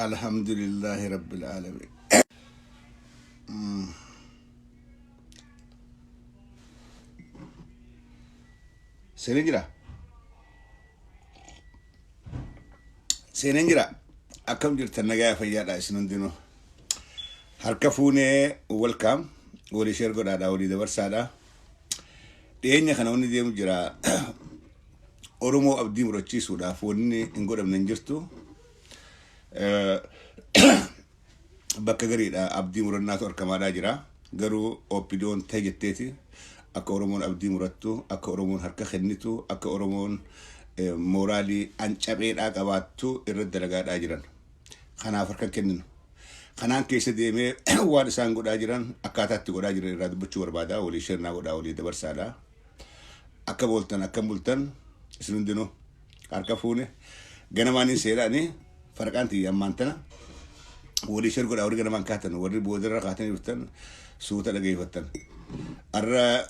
Alhamdulillahi Rabbil Aalamiin. Seeneen jira. Seeneen jira. Akkam jirtan nagaa fayyaadha isin hundinuu. Harka fuunee welcome walii share godhaadha walii dabarsaadha. Dhiyeenya kana wanni deemu jira. Oromoo abdii murachiisuudhaaf wanni hin godhamne hin jirtu. Bakka gariidha abdii murannaatu argamaadhaa jira. Garuu OPDOn ta'e jetteeti akka Oromoon abdii murattu, akka Oromoon harka kennitu, akka Oromoon mooraalii ancabeedhaa qabaattu irratti dalagaadhaa jiran. Kanaaf harka hin kenninu. Kanaan keessa deemee waan isaan godhaa jiran akkaataa itti godhaa jiran irraa dubbachuu barbaada. Walii share godhaa walii dabarsaadha. Akka booltan akkam bultan isin hundinuu harka fuune ganamaan hin seeraani farqaan tiyya ammaan tana walii share godhaa warri ganamaan kaatan warri boodarra kaatanii dhuftan suuta dhageeffattan. Arra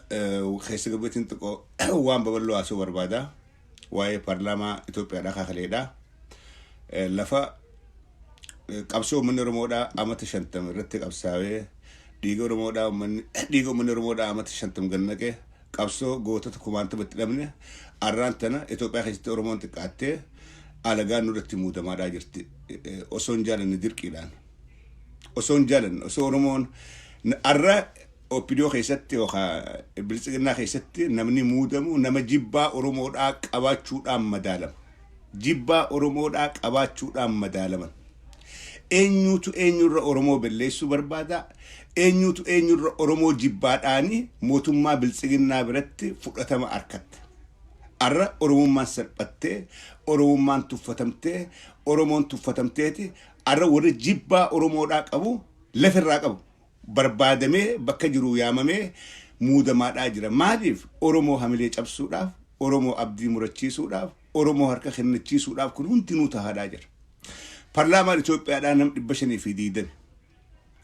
keessa gabbeetiin xiqqoo waan babal'oo haasoo barbaada. Waa'ee paarlaamaa Itoophiyaadhaa kaakaleedha. Lafa qabsoo uummanni Oromoodhaa amata 50 irratti qabsaa'ee dhiiga Oromoodhaa uummanni dhiiga uummanni Oromoodhaa amata 50 gannaqe qabsoo gootota kumaantama itti dhabne arraan tana Itoophiyaa keessatti Oromoon xiqqaattee alagaan nurratti muudamaadhaa jirti. Osoo hin jaalanne dirqiidhaan. Osoo hin jaalanne osoo Oromoon arra OPDO keessatti yookaan biltsiginnaa keessatti namni muudamu nama jibbaa Oromoodhaa qabaachuudhaan madaalama. Jibbaa Oromoodhaa qabaachuudhaan madaalaman. Eenyuutu eenyurra Oromoo balleessuu barbaada? Eenyuutu eenyurra Oromoo jibbaadhaani mootummaa biltsiginnaa biratti fudhatama arkatte? Arra Oromummaan salphattee, Oromummaan tuffatamtee, Oromoon tuffatamteeti arra warri jibbaa Oromoodhaa qabu lafirraa qabu. Barbaadamee bakka jiru yaamamee muudamaadhaa jira. Maaliif? Oromoo hamilee cabsuudhaaf, Oromoo abdii murachiisuudhaaf, Oromoo harka kennachiisuudhaaf kun hundinuu tahaadhaa jira. Parlaamaan Itoophiyaadhaa nama 520.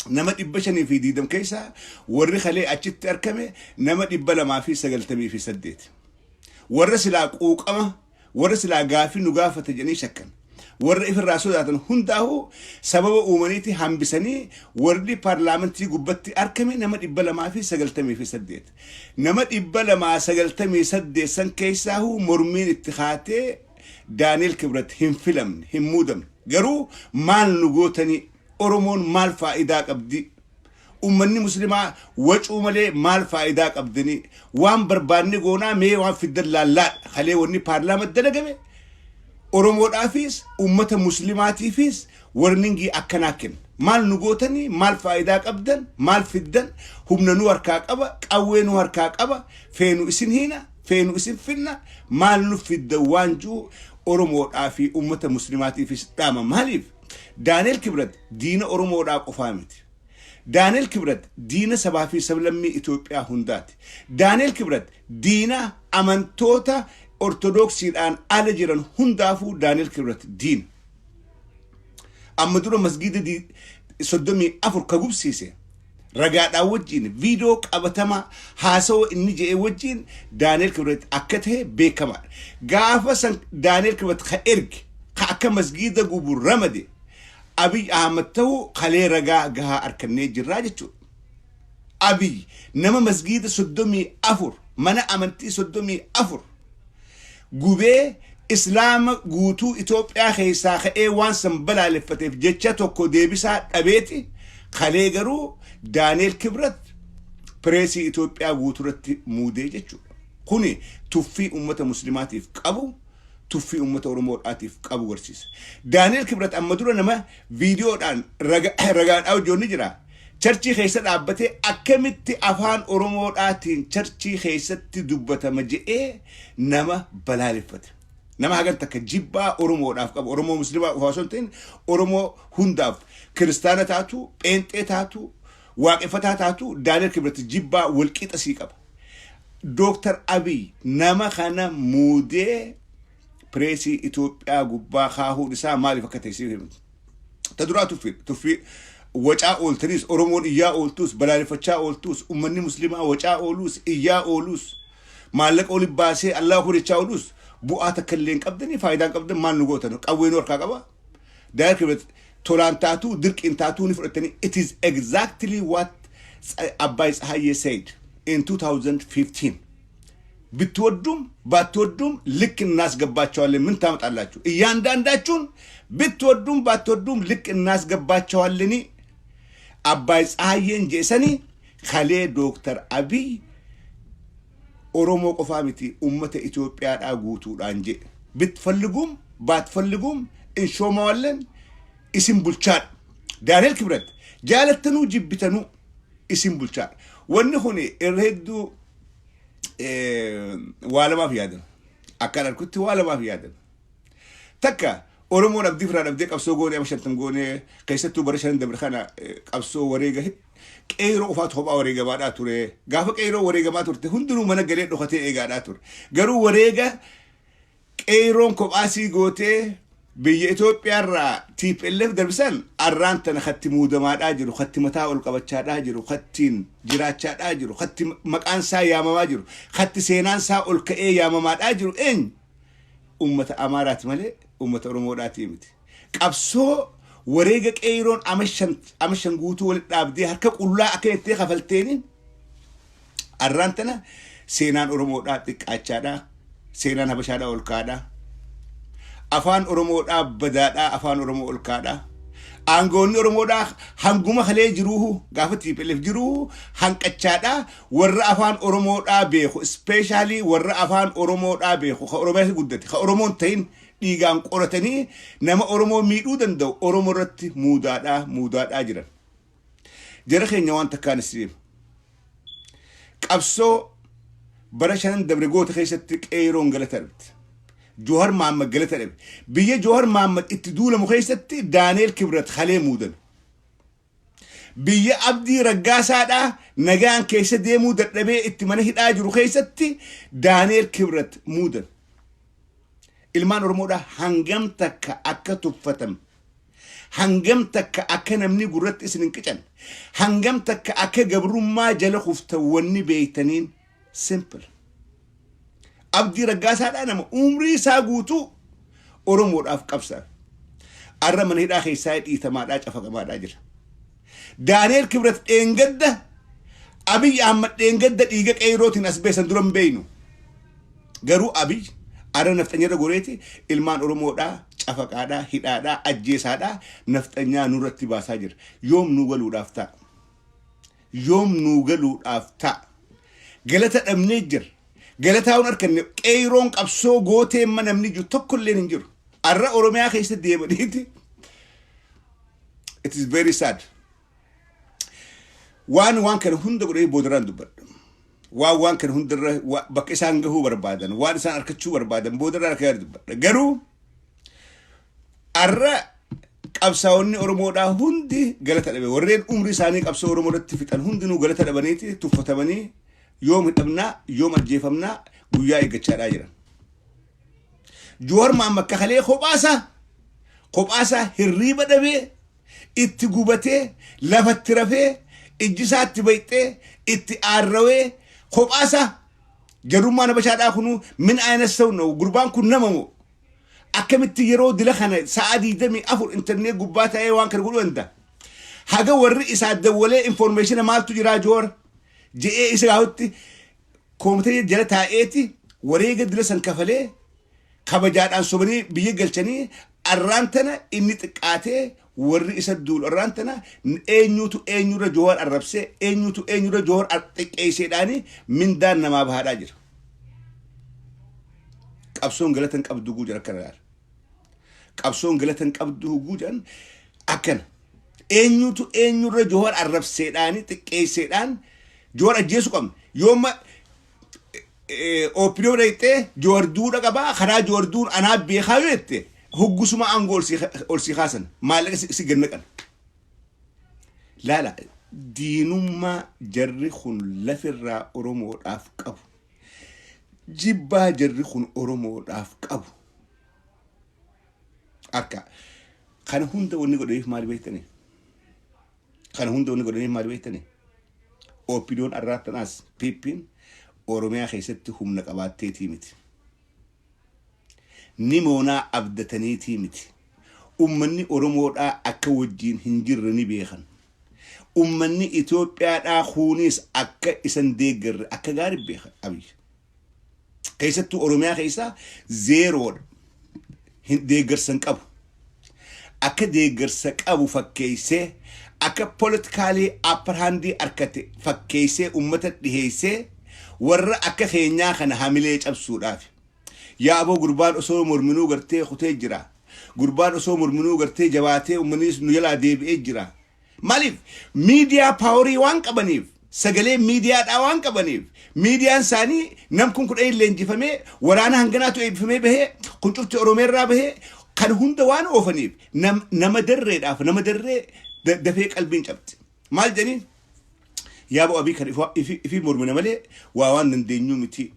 Nama 520 keessaa warri kalee achitti argame nama 298. Warra silaa quuqama, warra silaa gaafii nu gaafata jedhanii shakkan. Warra ifirraa sodaatan hundaa'uu sababa uumaniiti hambisanii warri paarlaamantii gubbatti argame nama 298. Nama 298 san keessaahuu mormiin itti kaatee Daani'el Kibrat hin filamne, hin muudamne. Garuu maal nu gootanii Oromoon maal faayidaa qabdi? Uummanni muslimaa wacuu malee maal faayidaa qabdanii? Waan barbaanne goonaa mee waan fiddan laallaadha. Kalee wanni paarlaama dalagame Oromoodhaafis uummata muslimaatiifis warningii akkanaa kenna. Maal nu gootanii maal faayidaa qabdan maal fiddan humna nu harkaa qaba qawwee nu harkaa qaba feenu isin hiina feenu isin finna maal nu fiddan waan jiru Oromoodhaa fi uummata muslimaatiifis dhaama. Maaliif? Daani'el Kibrat diina Oromoodhaa qofaa miti. Daani'el Kibrat diina sabaa fi sablammii Itoophiyaa hundaati. Daani'el Kibrat diina amantoota Ortodoksiidhaan ala jiran hundaafuu Daani'el Kibrat diina. Amma dura masgiida 34 ka gubsiise ragaadhaan wajjin viidiyoo qabatamaa haasawa inni je'e wajjin Daani'el Kibrat akka ta'e beekamaadha. Gaafa san Daani'el Kibrat ka erge ka akka masgiida gubu ramade Abiy Ahmad ta'uu kalee ragaa gahaa argannee jirraa jechuudha. Abiy nama masgiida 34 mana amantii 34 gubee islaama guutuu Itoophiyaa keessaa ka'ee waan san balaaleffateef jecha tokko deebisaa dhabeeti kalee garuu Daani'el Kibrat pireesii Itoophiyaa guutuurratti muudee jechuudha. Kuni tuffii uummata muslimaatiif qabu tuffii uummata Oromoodhaatiif qabu garsiisa. Daani'el Kibrat amma dura nama viidiyoodhaan ragaadhaa hojjoonni jira. Churchii keessa dhaabbatee akkamitti afaan Oromoodhaatiin churchii keessatti dubbatama je'ee nama balaaleffate. Nama hagan takka jibbaa Oromoodhaaf qabu Oromoo Muslimaa qofa osoo hin ta'in Oromoo hundaaf kiristaana taatu, pheenxee taatu, waaqeffataa taatu Daani'el Kibrat jibbaa walqixa sii qaba. Dooktar Abiy nama kana muudee pireesii Itoophiyaa gubbaa kaahuun isaa maaliif akka ta'e siif himtu. Ta duraa tuffii tuffii wacaa ooltaniis Oromoon iyyaa ooltuus balaaleffachaa ooltuus uummanni muslimaa wacaa ooluus iyyaa ooluus maallaqa oli baasee Allaahu jechaa ooluus bu'aa takka illee hin qabdanii faayidaa hin qabdan maal nu gootan qawwee nu harkaa qaba. Daani'el Kibrat Tolaan taatuu, dirqiin taatuu ni fudhatanii. It is exactly what Abbaay Tsahayyee said in 2015. ብትወዱም ባትወዱም ልክ እናስገባቸዋለን። ምን ታመጣላችሁ? እያንዳንዳችሁን ብትወዱም ባትወዱም ልክ እናስገባቸዋለን። Abbaay Tsahayyeen jeesanii kalee Dooktar Abiy Oromoo qofaa miti, ummata Itoophiyaadhaa guutuudhaan jedhe. ብትፈልጉም ባትፈልጉም እንሾመዋለን, isin bulchaadha. Daani'el Kibrat jaalattanuu jibbitanuu isin bulchaadha. Wanni kun irra hedduu waa lamaaf yaadan. Akkaan argutti waa lamaaf yaadan. Takka, Oromoon abdii firaa dhabdee qabsoo goonee amma 50 goonee, keessattuu bara shanan dabre kana qabsoo wareega qeeroo qofaatu kophaa wareegamaadhaa ture. Gaafa qeeroo wareegamaa turte hundinuu mana galee dhokatee eegaadhaa ture. Garuu wareega qeeroon kophaasii gootee biyya Itoophiyaarraa TPLF darbisan, arraan tana katti muudamaadhaa jiru, katti mataa ol qabachaadhaa jiru, kattiin jiraachaadhaa jiru, katti maqaan isaa yaamamaa jiru, katti seenaan isaa ol ka'ee yaamamaadhaa jiru eenyu? Ummata Amaaraati malee ummata Oromoodhaatii miti. Qabsoo wareega qeeroon ama 5 guutuu walitti dhaabdee harka qullaa akka jettee kafalteeni arraan tana seenaan Oromoodhaa xiqqaachaadhaa, seenaan Habashaadhaa ol kaadhaa. Afaan Oromoodhaa badaadhaa, afaan Oromoo ol kaadhaa. Aangoonni Oromoodhaa hanguma kalee jiruuhu, gaafa TPLF jiruuhu hanqachaadhaa. Warra afaan Oromoodhaa beeku, especially warra afaan Oromoodhaa beeku, ka Oromiyaa guddate, ka Oromoon ta'in dhiigaan qoratanii nama Oromoo miidhuu danda'u Oromoo irratti muudaadhaa muudaadhaa jiran. Jara keenya, waan takkaan isin qabsoo bara shanan dabre goota keessatti qeeroon galata dhabde. Joohar Mahammad galata dhabe. Biyya Joohar Mahammad itti duulamu keessatti Daaneel Kibrat halee muudame. Biyya Abdii Raggaasaadhaa nagaan keessa deemuu dadhabee itti mana hidhaa jiru keessatti Daaneel Kibrat muudame. Ilmaan Oromoodhaa hangam takka akka tuffatame, hangam takka akka namni gurratti isin hin qican, hangam takka akka gabrummaa jala kuftan wanni beeytaniin simple. Abdii Raggaasaadhaa nama umrii isaa guutuu Oromoodhaaf qabsaa. Arra mana hidhaa keessaa dhiitamaadhaa, cafaqamaadhaa jira. Daaneel Kibrat dheengadda, Abiy Ahmad dheengadda dhiiga qeerootiin as beesan dura hin beeynu. Garuu Abiy arra nafxanyarra goreeti ilmaan Oromoodhaa cafaqaadhaa, hidhaadhaa, ajjeesaadhaa, nafxanyaa nurratti baasaa jira. Yoom nuu galuudhaaf ta'a? Yoom nuu galuudhaaf ta'a? Galata dhabnee jira. Galataa hun arkanne. Qeeroon qabsoo gootee ma namni jiru tokko illee hin jiru. Arra Oromiyaa keessa deemaniiti. It is very sad. Waan kana hunda godhee boodarraan dubbadha. Waan kana hundarra bakka isaan gahuu barbaadan, waan isaan arkachuu barbaadan boodarraan akka yaadu dubbadha. Garuu arra qabsaa'onni Oromoodhaa hundi galata dhabe. Warreen umrii isaanii qabsoo Oromoo irratti fixan hundinuu galata dhabaniiti tuffatamanii, yoom hidhamnaa, yoom ajjeefamnaa guyyaa eeggachaadhaa jiran. Joowar Mahammad kalee kophaasaa hirriiba dhabee, itti gubatee, lafatti rafee, ijji isaatti bayxee, itti aarrawee, kophaasaa jarummaan Habashaadhaa kunuu min ayna ሰው ነው, gurbaan kun nama moo, akkamitti yeroo dila kana sa'a 24 internet gubbaa ta'ee waan kana godhuu danda'a? Haga warri isaa dawwalee information maaltu jiraa Joowar je'ee isa gaafutti koomitee jala taa'eeti wareega dila san kafalee kabajaadhaan sobanii biyya galchanii, arraan tana inni xiqqaatee warri isa duulu arraan tana eenyutu eenyurra Joowar arrabsee, eenyutu eenyurra Joowar xiqqeesseedhaani mindaan namaa bahaadhaa jira. Qabsoon galata hin qabdu guujan akkana laala. Qabsoon galata hin qabdu guujan akkana. Eenyutu eenyurra Joowar arrabseedhaani xiqqeesseedhaan Joowar ajjeesuu qabna. Yooma OPDO dhayxee Joowar duudha qabaa, karaa Joowar duun anaa beekaa yoo jette, hoggusuma aangoo ol sii kaasan, maallaqa si gannaqan. Laala, diinummaa jarri kun lafirraa Oromoodhaaf qabu. Jibbaa jarri kun Oromoodhaaf qabu. Akka kana hunda wanni godhaniif maal beektanii? Kana hunda wanni godhaniif maal beektanii? OPDOn arraa tanaas PP'n Oromiyaa keessatti humna qabaatteetii miti. Ni moonaa abdataniitii miti. Ummanni Oromoodhaa akka wajjiin hin jirre ni beekan. Ummanni Itoophiyaadhaa kuunis akka isan deeggarre akka gaarii beekan Abiyyi. Keessattuu Oromiyaa keessaa zeeroodha. Deeggarsa hin qabu. Akka deeggarsa qabu fakkeessee, akka political upper hand harkate fakkeessee ummata dhiheessee, warra akka keenyaa kana hamilee cabsuudhaaf. Yaa aboo, gurbaan osoo morminuu gartee kutee jira. Gurbaan osoo morminuu gartee jabaatee uummannis nu jalaa deebi'ee jira. Maaliif? Miidiyaa power waan qabaniif, sagalee miidiyaadhaa waan qabaniif, miidiyaan isaanii nam kun 10 leenjifamee, waraana hanganaatu eebbifamee bahee, kun cufti Oromiyaarraa bahee, kan hunda waan oofaniif nama darreedhaaf nama darree dafee qalbiin cabte. Maal jedhaniin? Yaa bo'abii kan ifi mormina malee waa waan dandeenyuu miti.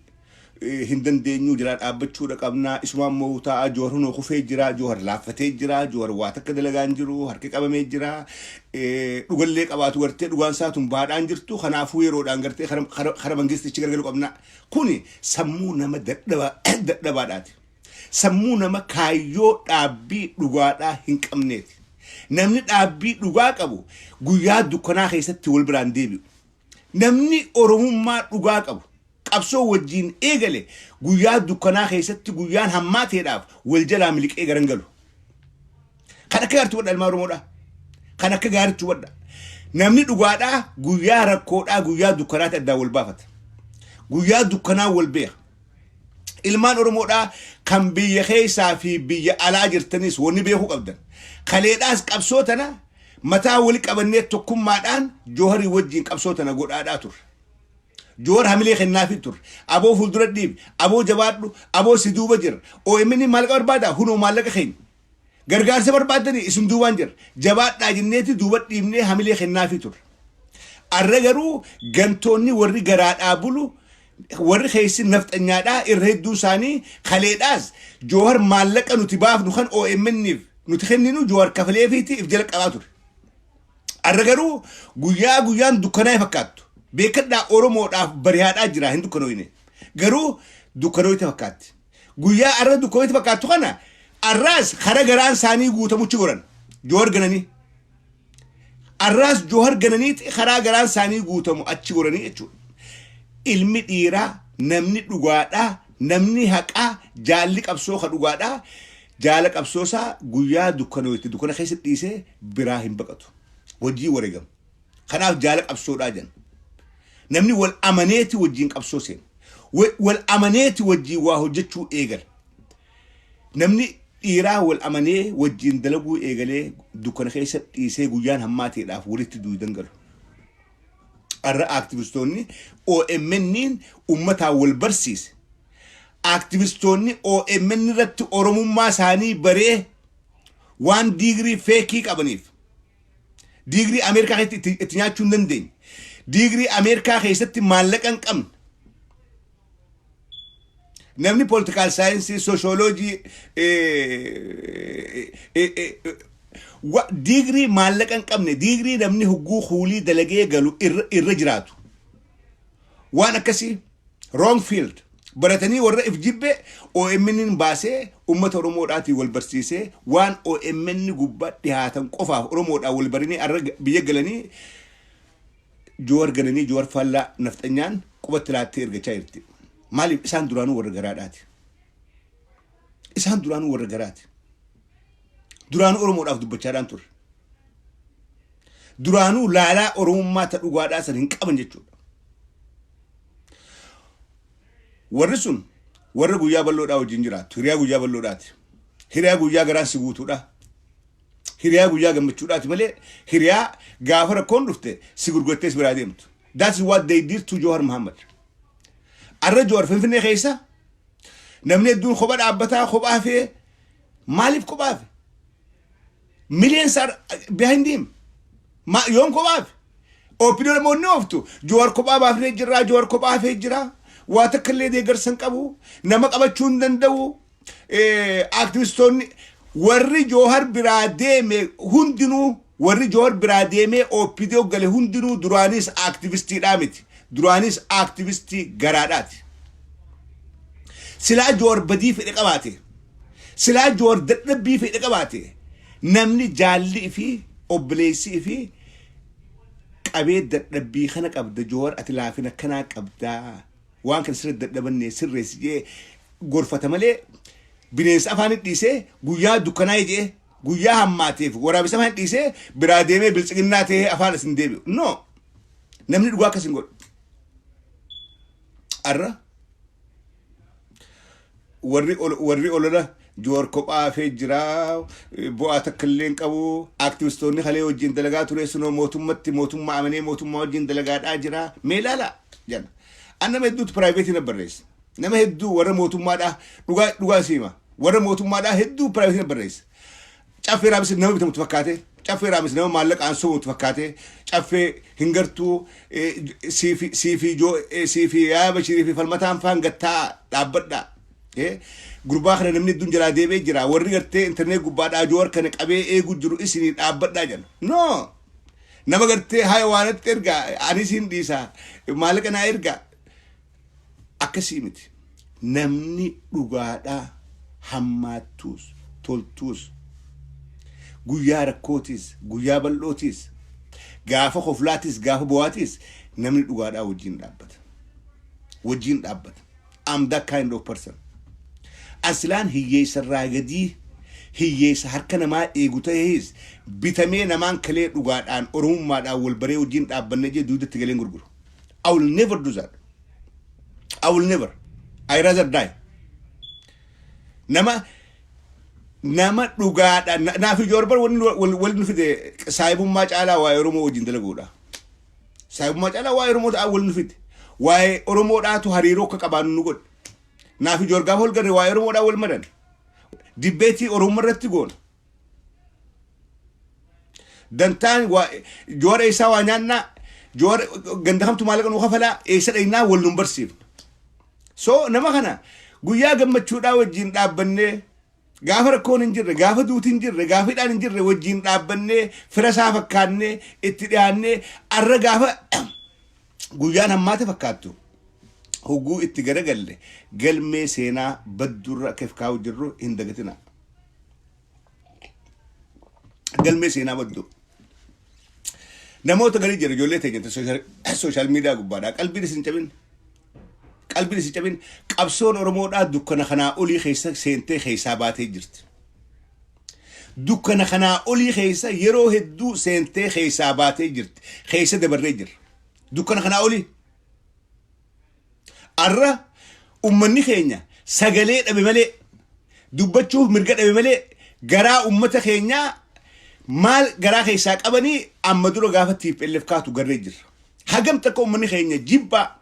Hin dandeenyuu, jira dhaabbachuudha qabnaa, isumaan moo taa'aa. Joowar hunoo kufee jira, Joowar laaffatee jira, Joowar waa takka dalagaa hin jiru, harki qabamee jira, dhugallee qabaatu gartee dhugaan isaatun baadhaan jirtu. Kanaafuu yeroodhaan gartee kara mangistichi gargalu qabna. Kuni sammuu nama dadhabaadhaati. Sammuu nama kaayyoo dhaabbii dhugaadhaa hin qabneeti. Namni dhaabbii dhugaa qabu guyyaa dukkanaa keessatti wal biraan deebi'u. Namni Oromummaa dhugaa qabu, qabsoo wajjiin eegale, guyyaa dukkanaa keessatti, guyyaan hammaateedhaaf wal jalaa miliqee garan galu. Kan akka gaariitti hubadha, ilmaa Oromoodhaa. Kan akka gaariitti hubadha. Namni dhugaadhaa guyyaa rakkoodhaa, guyyaa dukkanaatti addaan wal baafata. Guyyaa dukkanaa wal beeka. Ilmaan Oromoodhaa kan biyya keessaa fi biyya alaa jirtanis wanni beekuu qabdan. Kaleedhaas qabsoo tana mataa wali qabannee tokkummaadhaan Jooharii wajjin qabsoo tana godhaadhaa turre. Joowar hamilee kennaafii turre. Aboo fuuldura dhiibi, aboo jabaadhu, aboo si duuba jira. OMN maallaqa barbaada? Hunoo maallaqa keenya. Gargaarsa barbaaddanii isin duubaan jira. Jabaadhaa jenneeti duuba dhiibnee hamilee kennaafii turre. Arra garuu gantoonni warri garaadhaa bulu, warri keessi nafxanyaadhaa irra hedduu isaanii, kaleedhaas Joohar maallaqa nuti baafnu kan OMN'if nuti kenninu Joohar kafaleefiiti if jala qabaa ture. Arra garuu guyyaa guyyaan dukkanaa fakkaattu. Beekadhaa, Oromoodhaaf bari'aadhaa jira, hin dukkanooyne. Garuu dukkanooyte fakkaatti. Guyyaa arra dukkanooyte fakkaattu kana arraas kara garaan isaanii guutamuchi godhan. Joohar gananii. Arraas Joohar gananiiti karaa garaan isaanii guutamu achi godhanii jechuudha. Ilmi dhiiraa, namni dhugaadhaa, namni haqaa, jaalli qabsoo ka dhugaadhaa, jaala qabsoosaa guyyaa dukkanooyte dukkana keessa dhiisee biraa hin baqatu. Wajjii wareegamu. Kanaaf jaala qabsoodhaa jenna. Namni wal amaneeti wajjiin qabsoo seena. Wal amaneeti wajjiin waa hojjechuu eegala. Namni dhiiraa wal amanee wajjiin dalaguu eegalee dukkana keessa dhiisee guyyaan hammaateedhaaf walitti duudan galu. Arra aaktivistoonni OMN'n uummataan wal barsiise. Aaktivistoonni OMN irratti Oromummaa isaanii baree waan diigrii fake qabaniif, diigrii Ameerikaa keessatti itti nyaachuu hin dandeenye. Diigrii Ameerikaa keessatti maallaqa hin qabne. Namni political science, sociology, diigrii maallaqa hin qabne, diigrii namni hugguu kuulii dalagee galu irra jiraatu. Waan akkasii wrong field baratanii warra if jibbe OMN baasee uummata Oromoodhaatiin wal barsiisee, waan OMN gubbaa dhihaatan qofaaf Oromoodhaan wal barinii arra biyya galanii Joowar gananii, Joowar faallaa nafxanyaan qubatti laattee ergachaa jirti. Maaliif? Isaan duraanuu warra garaadhaati. Isaan duraanuu warra garaati. Duraanuu Oromoodhaaf dubbachaadhaan turre. Duraanuu laalaa Oromummaa ta dhugaadhaa san hin qaban jechuudha. Warri sun warra guyyaa bal'oodhaa wajjin jiraatu. Hiriyaa guyyaa bal'oodhaati. Hiriyaa guyyaa garaan si guutuudha. Hiriyaa guyyaa gammachuudhaati malee hiriyaa gaafa rakkoon dhufte si gurgurattee si biraa deemtu. That's what they did to Jawar Muhammad. Arra Jawar Finfinnee keessa namni hedduun kopha dhaabbataa, kophaa hafee. Maaliif kophaa hafe? Millions are behind him. Ma yoom kophaa hafe? OPDO namoonni ooftu Jawar kophaa baafnee jirra, Jawar kophaa hafee jira. Waa takka illee deeggarsa hin qabu. Nama qabachuu hin danda'u. Aktivistoonni warri Jawar biraa deeme hundinuu, warri Jawar biraa deemee OPDO gale hundinuu duraanis aktivistiidhaa miti. Duraanis aktivistii garaadhaati. Silaa Jawar badii fedhe qabaate, silaa Jawar dadhabbii fedhe qabaate, Namni jaallii fi obboleessii fi qabee dadhabbii kana qabda, Joowar, ati laafina kanaa qabdaa, waan kana sirri dadhabanne sirreessi jee gorfata malee, bineensa afaan dhiisee guyyaa dukkanaa'e jee guyyaa hammaateef waraabessa afaan dhiisee biraa deemee biltsiginnaa ta'ee afaan isin deebi'u. No, namni dhugaa akkas hin godhu. Arra warri olola Joowar kophaa hafee jira, bu'aa takka illee hin qabu, aktivistoonni kalee wajjin dalagaa ture sunoo mootummatti mootummaa amanee mootummaa wajjin dalagaadhaa jira, mee ilaala jenna. An nama hedduutu private na barreessa. Nama hedduu warra mootummaadhaa, dhugaa dhugaa siima, warra mootummaadhaa hedduu private na barreessa. Caffee Raamis nama bitamutu fakkaate, Caffee Raamis nama maallaqaan sobamutu fakkaate, Caffee hin gartuu siifi siifi yaa Bashirii fi Falmataan faan gattaa dhaabbadhaa. Gurbaa kana namni hedduun jalaa deebi'ee jira. Warri gartee internet gubbaadhaa Joowar kana qabee eeguu jiru isinii dhaabbadhaa jedha. No! Nama gartee haya waanatti ergaa, anis hin dhiisa, maallaqa naa ergaa. Akkasii miti. Namni dhugaadhaa hammaattuus toltuus, guyyaa rakkootis guyyaa bal'ootis, gaafa koflaatis gaafa bo'aatis, namni dhugaadhaa wajjin dhaabbata. Wajjin dhaabbata. I'm that kind of person. Asilaan hiyyeessa irraa gadii, hiyyeessa harka namaa eegu ta'ees, bitamee namaan kalee dhugaadhaan oromummaadhaan wal baree wajjin dhaabbannee jee duudatti galeen gurguru. I will never do that. I will never. I rather die. Nama dhugaadhaan naaf ijoor bar wanni wal nu fide saayibummaa caalaa waa'ee Oromoo wajjin dalaguudha. Saayibummaa caalaa waa'ee Oromoo ta'aa wal nu fide. Waa'ee Oromoodhaatu hariiroo akka qabaannu nu godhe. Naaf ijoor gaafa wal garre waa'ee Oromoodhaa wal maran. Debate Oromoo irratti goona. Dantaan Joora isaa waa nyaannaa, Joora ganda kamtu maallaqa nu kafalaa, eessa dhaynaa wal nu barsiifna. So nama kana guyyaa gammachuudhaa wajjin dhaabbannee, gaafa rakkoon hin jirre, gaafa duuti hin jirre, gaafa hidhaan hin jirre wajjin dhaabbannee, fira isaa fakkaannee itti dhiyaannee, arra gaafa guyyaan hammaate fakkaattu hogguu itti garagalle galmee seenaa baddurra akka kaa'u jirru hin dagatina. Galmee seenaa badduu. Namoota garii jira, ijoollee teenya social media gubbaadhaa, qalbiin isin cabin. Qalbiin isin cabin. Qabsoon Oromoodhaa dukkana kanaa olii keessa seentee keessaa baatee jirti. Dukkana kanaa olii keessa yeroo hedduu seentee keessaa baatee jirti. Keessa dabarree jirra. Dukkana kanaa olii. Arra ummanni keenya sagalee dhabe malee, dubbachuuf mirga dhabe malee, garaa ummata keenyaa maal garaa keessaa qabanii amma dura gaafa TPLF kaatu garree jirra. Hagam takka ummanni keenya jibbaa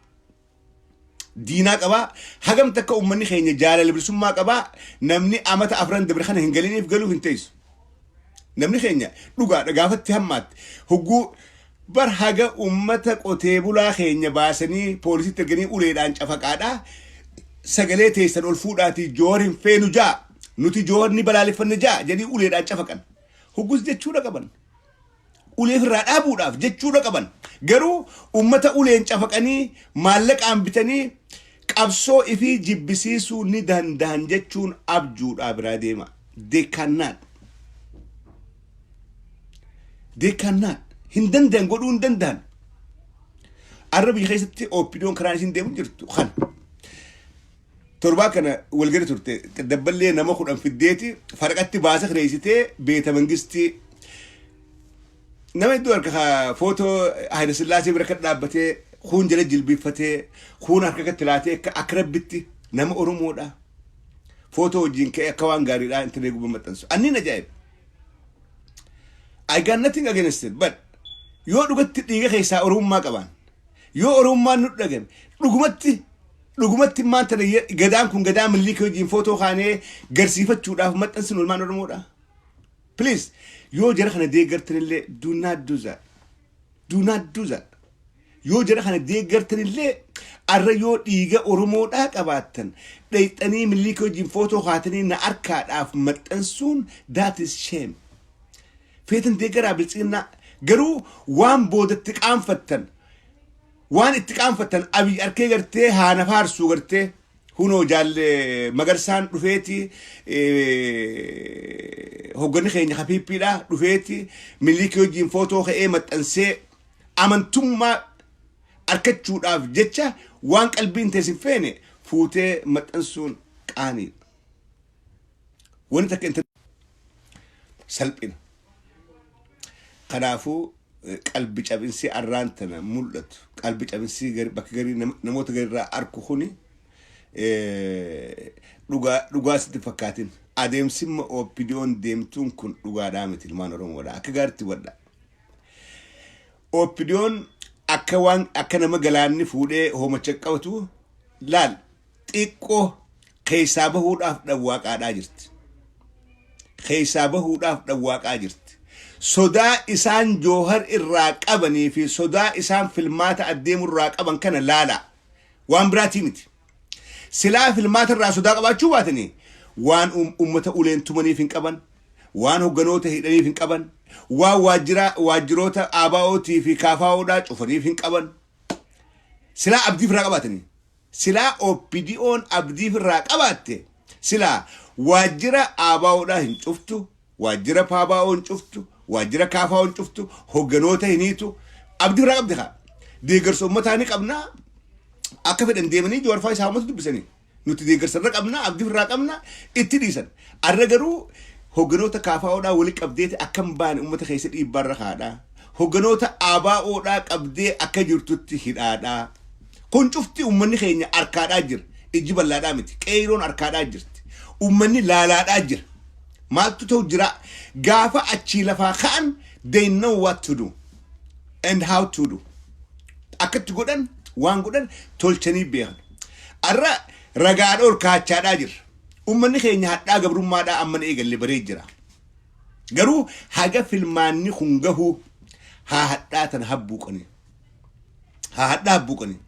diinaa qabaa, hagam takka ummanni keenya jaalala bilisummaa qabaa, namni amata 4 dabre kana hin galiniif galuuf hin teessu. Namni keenya dhugaadha gaafatti hammaatti. Hogguu bar haga ummata qotee bulaa keenya baasanii poolisitti erganii uleedhaan cafaqaadhaa, sagalee teessan ol fuudhaatii Joowar hin feenu jaa, nuti Joowar ni balaaleffanne jaa jedhii uleedhaan cafaqan. Hoggus jechuudha qaban. Ulee ofirraa dhaabuudhaaf jechuudha qaban. Garuu ummata uleen cafaqanii maallaqaan bitanii qabsoo ifii jibbisiisuu ni danda'an jechuun abjuudhaa biraa deema. They cannot. They cannot. Hin danda'an, godhuu hin danda'an. Arra biyya keessatti OPDOn karaan isin deemu jirtu kan. Torbaa kana walgari turte, dabballee nama 10 fiddeeti farqatti baasa kireessitee beeta mangistii nama hedduu harka footoo Hayila Sillaasee bira kan dhaabbatee, kuun jala jilbiiffatee, kuun harka katti laatee akka akka rabbitti nama Oromoodha. Footoo wajjin ka'ee akka waan gaariidha internet gubbaa maxxansu. Anniin ajaa'iba. I got nothing against it, but yoo dhugatti dhiiga keessaa Oromummaa qaban, yoo Oromummaan nu dhagame, dhugumatti dhugumatti maan tana gadaan kun gadaa Miniliik wajjin footoo kaanee garsiifachuudhaaf maxxansin olmaan Oromoodha. Please, yoo jara kana deeggartanillee, do not do that. Do not do that. Yoo jara kana deeggartanillee, arra yoo dhiiga Oromoodhaa qabaattan, dhayxanii Miniliik wajjin footoo kaatanii na arkaadhaaf maxxansuun, that is shame. Feetan deeggaraa biltsiginnaa, garuu waan boodatti qaanfattan, waan itti qaanfattan, Abiy arkee gartee haana faarsuu gartee Hunoo jaalle Magarsaan dhufeeti, hogganni keenya hapiippiidha dhufeeti, Miliikii wajjin footoo ka'ee maxxansee amantummaa argachuudhaaf jecha waan qalbiin teessin feene fuutee maxxansuun qaaniidha. Wanni takka inta salphina. Kanaafuu qalbi cabinsi arraan tana mul'atu, qalbi cabinsi bakka garii namoota garirraa arku kuni dhugaa dhugaa sitti fakkaatin. Adeemsimma OPDOn deemtuun kun dhugaadhaa miti, ilmaan Oromoodha. Akka gaariitti hubadha. OPDOn akka waan akka nama galaanni fuudhee hoomacha qabatu laal xiqqoo keessaa bahuudhaaf dhawwaaqaadhaa jirti. Keessaa bahuudhaaf dhawwaaqaa jirti. Sodaa isaan Joohar irraa qabanii fi sodaa isaan filmaata adeemu irraa qaban kana laala. Waan biraatii miti. Silaa filmaata irraa sodaa qabaachuu baatanii waan ummata uleen tumaniif hin qaban, waan hogganoota hidhaniif hin qaban, waan waajjiroota ABO'tii fi KFO'dhaa cufaniif hin qaban. Silaa abdii irraa qabaatanii. Silaa OPDO'n abdii irraa qabaatte silaa waajjira ABO'dhaa hin cuftu, waajjira PABO hin cuftu, waajjira KFO hin cuftu, hogganoota hin hiitu. Abdii irraa qabdi kaa. Deeggarsa uummataa ni qabnaa. Akka fedhan deemanii Jawaar fa'aa isaa uummata dubbisanii. Nuti deeggarsa irra qabnaa, abdii irraa qabnaa, itti dhiisan. Arra garuu hogganoota KFO'dhaa wali qabdeeti akka hin baane uummata keessa dhiibbaarra kaadhaa. Hogganoota ABO'dhaa qabdee akka jirtutti hidhaadhaa. Kun cufti uummanni keenya arkaadhaa jira. Ijji bal'aadhaa miti. Qeeyroon arkaadhaa jirti. Uummanni laalaadhaa jira. Maaltu ta'u jira? Gaafa achii lafaa ka'an they know what to do and how to do. Akkatti godhan, waan godhan tolchanii beekan. Arra ragaadha ol kaachaadhaa jirra. Uummanni keenya hadhaa gabrummaadhaa amma na eegalle baree jira. Garuu haga filmaanni kun gahuu haa hadhaa tana habbuuqanii. Haa hadhaa habbuuqanii.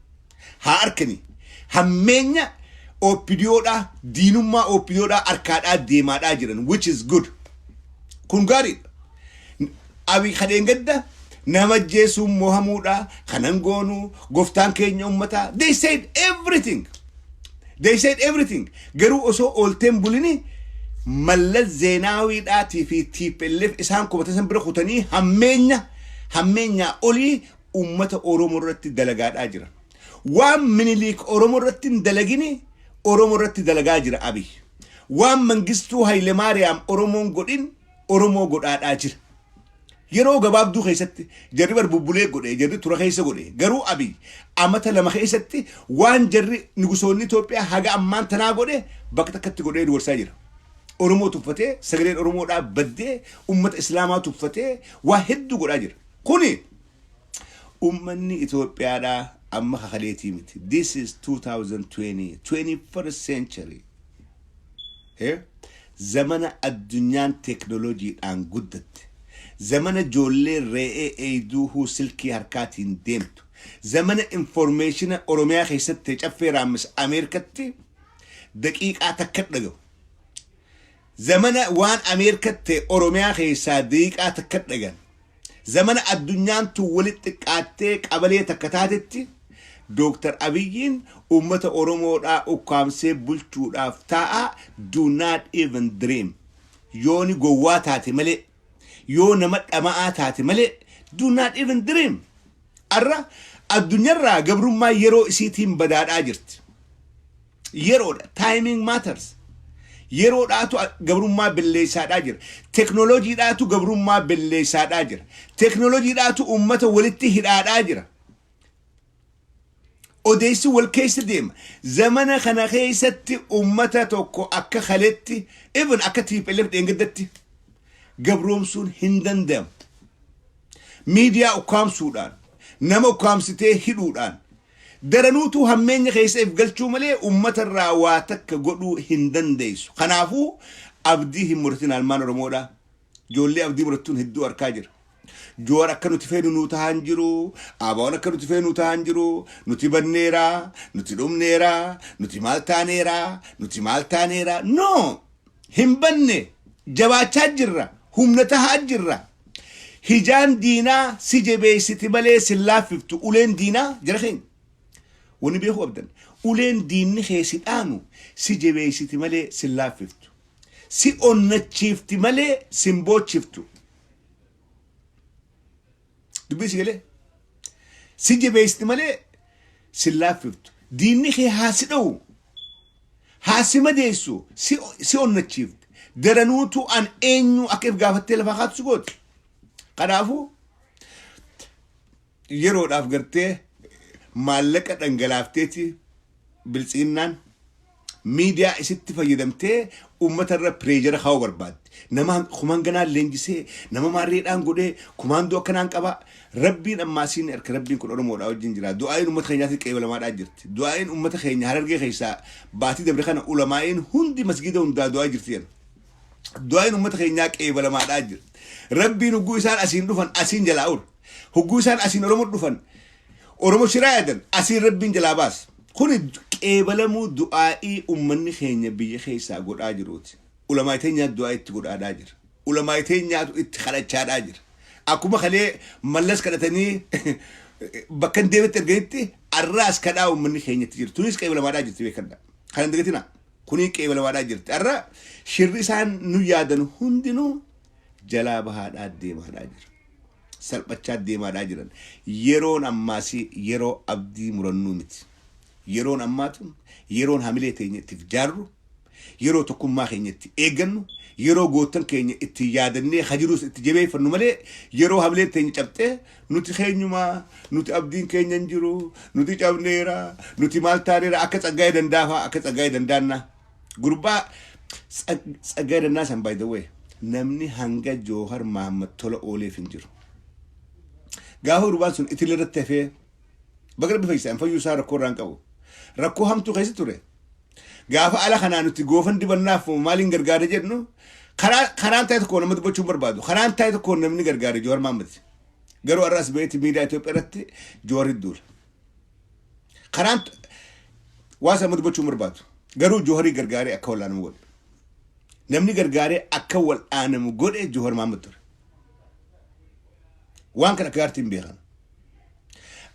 Haa arkanii. Hammeenya OPDOdhaa, diinummaa OPDOdhaa arkaadhaa deemaadhaa jiran, which is good. Kun gaariidha. Abi kadheen gadda nama ajjeesuun mohamuudha, kanan goonuu, goftaan keenya ummataa. They said everything. They said everything. Garuu osoo oolteen bulini Mallas Zeenaawiidhaatii fi TPLF isaan qubatan san bira kutanii hammeenya hammeenyaa olii ummata Oromoo irratti dalagaadhaa jira. Waan Miniliik Oromoo irratti hin dalagini Oromoo irratti dalagaa jira Abiy. Waan Mangistuu Hayilemaariyaam Oromoon godhin Oromoo godhaadhaa jira. Yeroo gabaabduu keessatti jarri bar bubbulee godhe, jarri tura keessa godhe. Garuu Abiy amata 2 keessatti waan jarri nugusoonni Itoophiyaa haga ammaan tanaa godhe bakka takkatti godhee dubarsaa jira. Oromoo tuffatee, sagaleen Oromoodhaa baddee, ummata Islaamaa tuffatee waa hedduu godhaa jira. Kuni ummanni Itoophiyaadhaa amma kakaleetii miti. This is 2020, 21st century. Zamana addunyaan teeknooloojiidhaan guddatte. Zamana ijoollee re'ee eeyduuhuu silkii harkaatiin deemtu. Zamana information Oromiyaa keessatti caffee raammis Ameerikatti daqiiqaa takka dhagahu. Zamana waan Ameerikatti Oromiyaa keessaa daqiiqaa takka dhagan. Zamana addunyaan tun walitti xiqqaattee qabalee takka taatetti Dooktar Abiyyiin uummata Oromoodhaa ukkaamsee bulchuudhaaf taa'a, do not even dream. Yooni gowwaa taate malee, yoo nama dhama'aa taate malee, do not even dream. Arra addunyaarraa gabrummaa yeroo isiitiin badaadhaa jirti. Yeroodha. Timing matters. Yeroodhaatu gabrummaa belleessaadhaa jira. Teknooloojiidhaatu gabrummaa belleessaadhaa jira. Teknooloojiidhaatu uummata walitti hidhaadhaa jira. Odeessi wal keessa deema. Zamana kana keessatti uummata tokko akka kaletti, even akka TPLF dheengaddatti gabroomsuun hin danda'amu. Miidiyaa ukkaamsuudhaan, nama ukkaamsitee hidhuudhaan, daranuutuu hammeenya keessa if galchuu malee uummata irraa waa takka godhuu hin dandeessu. Kanaafuu abdii hin muratin, almaan Oromoodhaa. Ijoollee abdii murattuun hedduu arkaa jira. Joowar akka nuti feenu nuu tahaan jiru, ABO'n akka nuti feenu tahaan jiru, nuti banneeraa, nuti dhumneeraa, nuti maal taaneeraa, nuti maal taaneeraa. No! Hin banne, jabaachaa jirra, humna tahaa jirra. Hijaan diinaa si jabeessiti malee sin laaffiftu, uleen diinaa jara keenya. Wanni beekuu qabdan. Uleen diinni kee si dhaanu si jabeessiti malee sin laaffiftu. Si onnachiifti malee sin boochiftu. Dubbii si galee? Si jabeessiti malee sin laaffiftu. Diinni kee haa si dha'u. Haa si madeessu. Si onnachiifti. Daranuutu an eenyu akka if gaafattee lafaa kaatu si gooti. Kanaafuu yeroodhaaf gartee maallaqa dhangalaafteeti biltsiginnaan miidiyaa isitti fayyadamtee uummata irra pressure kaa'uu barbaaddi. Nama kumaan ganaan leenjisee nama maarreedhaan godhee kumaandoo akkanaan qaba. Rabbiin ammaasiin harka rabbiin kun Oromoodhaa wajjin jira. Du'aa'iin uummata keenyaatiin qeebalamaadhaa jirti. Du'aa'iin uummata keenya Harargee keessaa baatii dabre kana ulamaa'iin hundi masgiida hundaa du'aa jirti jedha. Du'aa'iin uummata keenyaa qeebalamaadhaa jirti. Rabbiin hogguu isaan asiin dhufan asiin jalaa ur. Hogguu isaan asiin Oromoo dhufan Oromoo shiraa yaadan asiin rabbiin jalaa baasa. Kuni qeebalamuu du'aa'ii uummanni keenya biyya keessaa godhaa jiruuti. Ulamaa teenyaa du'aa itti godhaadhaa jira. Ulamaa teenyaatu itti kadhachaadhaa jira. Akkuma kalee Mallas kadhatanii bakka hin deemetti erganitti arraas kadhaa uummanni keenya itti jiru. Tunis qeebalamaadhaa jirti beekadha. Kana hin dagatinaa. Kuni qeebalamaadhaa jirti. Arra shirri isaan nu yaadan hundinuu jalaa bahaadhaa deemaadhaa jira. Salphachaa deemaadhaa jiran. Yeroon ammaasii yeroo abdii murannuu miti. Yeroon ammaatu yeroon hamilee teenya itti jaarru, yeroo tokkummaa keenya itti eeggannu, yeroo goottan keenya itti yaadannee hajiruus itti jabeeffannu malee yeroo hamileen teenya cabxee nuti keenyumaa, nuti abdiin keenya hin jiru, nuti cabneera, nuti maal taaneera akka Tsaggaayee Dandaafaa, akka Tsaggaayee Dandaannaa. Gurbaa Tsaggaayee Dandaa san, by the way, namni hanga Joohar Mahammad tola ooleef hin jiru. Gaafa gurbaan sun itillee irratti hafee baga rabbi fayyisa hin fayyuu isaa rakkoo irraa hin qabu. Rakkoo hamtuu keessa ture. Gaafa ala kanaa nuti goofan dibannaaf maaliin gargaara jennu karaan ta'e tokko nama dubbachuu hin barbaadu. Karaan ta'e tokko namni gargaare Joowar Mahammad. Garuu har'a as baheetti miidiyaa Itoophiyaa irratti Joowar hidduudha. Karaan waa sana dubbachuu hin barbaadu. Garuu Jooharii gargaaree akka wal'aanamu godhe. Namni gargaaree akka wal'aanamu godhe Joowar Mahammad ture. Waan kana akka gaariitti hin beekan.